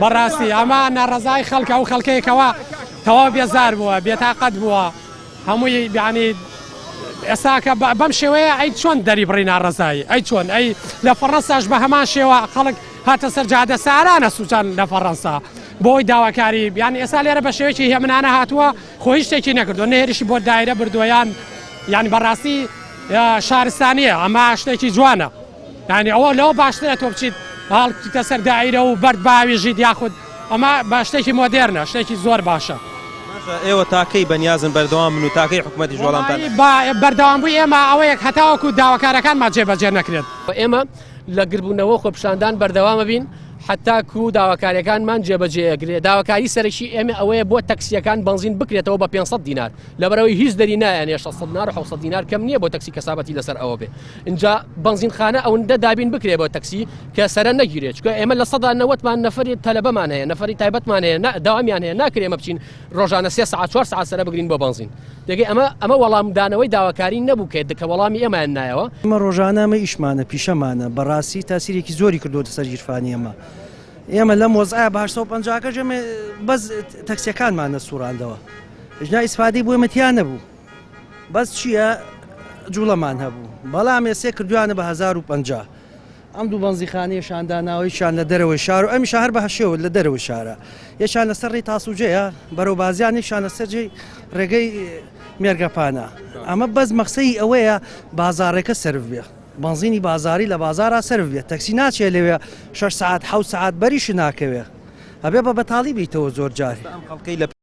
بەڕاستی ئەمە ناڕەزای خەڵکە ئەو خەڵکەیە کەوا تەواو بێزار بووە بێتاقەت بووە هەمووی یانی ئێستا کە بەم شێوەیە ئەی چۆن دەری بڕی ناڕەزایی ئەی چۆن ئەی لە فەڕەنساش بە هەمان شێوە خەڵک هاتە سەر جادە سارانە سوچان لە فەڕەنسا بۆی داواکاری یان ئێستا لێرە بە شێوەیەکی هێمنانە هاتووە خۆ هیچ شتێکی نەکردووە نە هێرشی بۆ دایرە بردووە یان یان بەڕاستی شارستانیە ئەمە شتێکی جوانە یانی ئەوە لەوە باشترە تۆ بچیت هەڵبچیتە سەر دایرە و بەرد باوێژیت یاخود ئەمە بە شتێکی مۆدێرنە شتێکی زۆر باشە. باشە ئێوە تاکەی بەنیازن بەردەوام بن و تاکەی حکومەتیش وەڵامتان وەڵایی با بەردەوامبووی ئێمە ئەوەیە هەتاوەکو داواکارەکانمان جێبەجێ نەکرێت. ئێمە لە گربوونەوە و خۆپیشاندان بەردەوام ئەبین هەتاکو داواکاریەکانمان جێبەجێ ئەکرێت. داواکاری سەرەکی ئێمە ئەوەیە بۆ تەکسیەکان بەنزین بکرێتەوە بە 500 دینار لەبەرئەوەی هیچ دەری نایەنێ 600 دینار و 700 دینار کەم نییە بۆ تەکسی کەسابەتی لەسەر ئەوە بێ. ئینجا بەنزینخانە ئەوەندە دابین بکرێ بۆ تەکسی کە سەرە نەگیرێت چونکە ئێمە لە سەدا نەوەتمان نەفەری تەلەبەمان هەیە نەفەری تایبەتمان هەیە داوامیان هەیە ناکرێ ئێمە بچین ڕۆژانە سێ سەعات چوار سەعات سەرە بگرین بۆ بەنزین دەگەی ئەمە ئەمە وەڵامدانەوەی داواکاری نەبوو کە کە وەڵامی ئێمەیان نایەوە. ئێمە ڕۆژانە ئەمە ئیشمانە پیشەمانە بەڕاستی تاسیرێکی زۆری کردۆتە سەر گیرفانی ئێمە ئێمە لەم وەزعە بە 850 کەش ئێمە بەس تەکسیەکانمان نەسوڕاندەوە ژنا ئیسفادەی بۆ ئێمە تیا نەبوو. بەس چییە جوڵەمان هەبوو بەڵام ئێسێ کردویانە بە 1050 ئەم دوو بەنزیخانەیەشان داناوەیشان لە دەرەوەی شار و ئەمیشە هەر بە هەشێوە لە دەرەوەی شارە یەکیان لەسەر ڕێی تاسوجەیە بەرەو بازیان یەکیان لەسەر جێی ڕێگەی مێرگەپانە ئەمە بەس مەخسەی ئەوەیە بازاڕێکە سەرف بێ بەنزینی بازاری لە بازارا سەرف بێت تەکسی ناچێ لەوێ 6 ساعت 6 ساعت بەریش ناکەوێ ئەبێ بە بەتاڵی بیتەوە زۆر جار. ئەم خەڵکەی لە.